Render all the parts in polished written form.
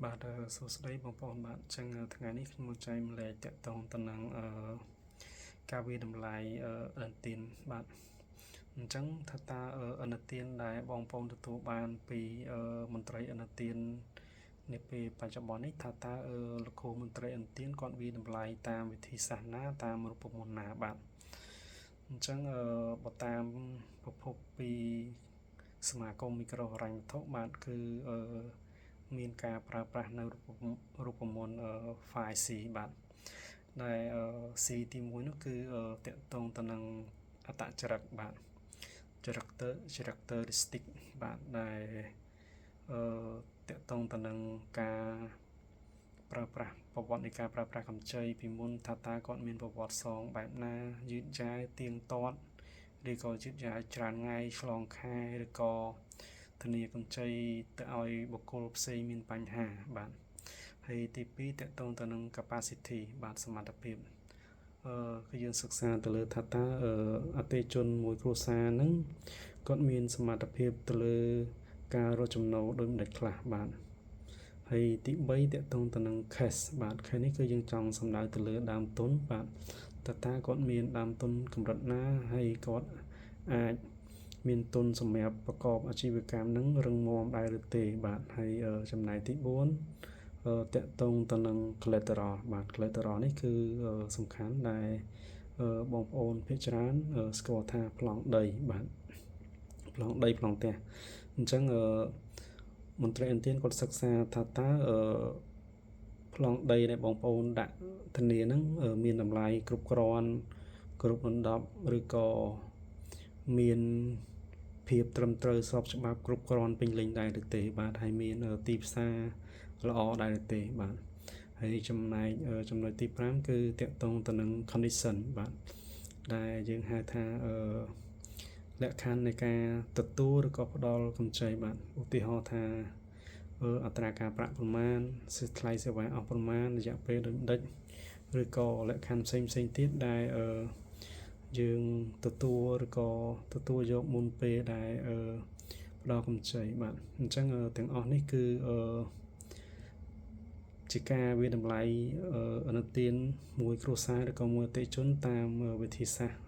បាទសួស្តីបងប្អូនបាទអញ្ចឹងថ្ងៃនេះខ្ញុំមកចែករំលែកទាក់ទងទៅនឹងការវាយតម្លៃឥណទានបាទអញ្ចឹងថាតើឥណទានដែលបងប្អូនទទួលបានពីមន្ត្រីឥណទាននាពេលបច្ចុប្បន្ននេះថាតើលោកគ្រូមន្ត្រីឥណទានគាត់វាយតម្លៃតាមវិធីសាស្ត្រណាតាមរូបមន្តណាបាទអញ្ចឹងបើតាមប្រភពពីសមាគមមីក្រូហិរញ្ញវត្ថុបាទគឺអឺមានការប្រើប្រាស់នៅរូបមន្ត 5C បាទដែល C ទី1នោះគឺទាក់ទងទៅនឹងអត្តចរិតបាទ characteristic បាទដែលអឺទាក់ទងទៅនឹងការប្រើប្រាស់ប្រវត្តិនៃការប្រើប្រាស់កម្ចីពីមុនថាតើគាត់មានប្រវត្តិសងបែបណាយឺតយ៉ាវទៀងទាត់ឬក៏យឺតយ៉ាវច្រើនថ្ងៃឆ្លងខែឬក៏ធានាកម្ចីទៅឲ្យបុគ្គលផ្សេងមានបញ្ហាបាទហើយទី2ទាក់ទងទៅនឹង capacity បាទសមត្ថភាពអឺគឺយើងសិក្សាទៅលើថាតើអតិថិជនមួយគ្រួសារហ្នឹងគាត់មានសមត្ថភាពទៅលើការរកចំណូលដូចម្ដេចខ្លះបាទហើយទី3ទាក់ទងទៅនឹង cash បាទ cash នេះគឺយើងចង់សំដៅទៅលើដើមទុនបាទតើគាត់មានដើមទុនកម្រិតណាហើយគាត់អាចមានទុនសម្រាប់ប្រកបអាជីវកម្មនឹងរឹងមាំដែរឬទេបាទហើយចំណែកទី4ទាក់ទងទៅនឹង collateral បាទ collateral នេះគឺសំខាន់ដែលបងប្អូនភាគច្រើនស្គាល់ថាប្លង់ដីបាទប្លង់ដីប្លង់ផ្ទះអញ្ចឹងមន្ត្រីឥណទានគាត់សិក្សាថាតើប្លង់ដីដែលបងប្អូនដាក់ធានាហ្នឹងមានតម្លៃគ្រប់គ្រាន់គ្រប់លំដាប់ឬក៏មានភាពត្រឹមត្រូវស្របច្បាប់គ្រប់គ្រាន់ពេញលេញដែរឬទេបាទហើយមានទីផ្សារល្អដែរឬទេបាទហើយចំណែកចំណុចទី5គឺទាក់ទងទៅនឹង condition បាទដែលយើងហៅថាអឺលក្ខខណ្ឌនៃការទទួលឬក៏ផ្ដល់កម្ចីបាទឧទាហរណ៍ថាអត្រាការប្រាក់ប្រមាណថ្លៃសេវាអស់ប្រមាណរយៈពេលដូចម្ដេចឬក៏លក្ខខណ្ឌផ្សេងផ្សេងទៀតដែលអឺយើងទទួលឬក៏ទទួលយកមុនពេលដែលអឺផ្ដល់កម្ចីបាទអញ្ចឹងទាំងអស់នេះគឺអឺជាការវាយតម្លៃឥណទានមួយគ្រួសារឬក៏មួយអតិថិជនតាមវិធីសាស្ត្រ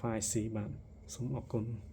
5C បាទសូមអរគុណ។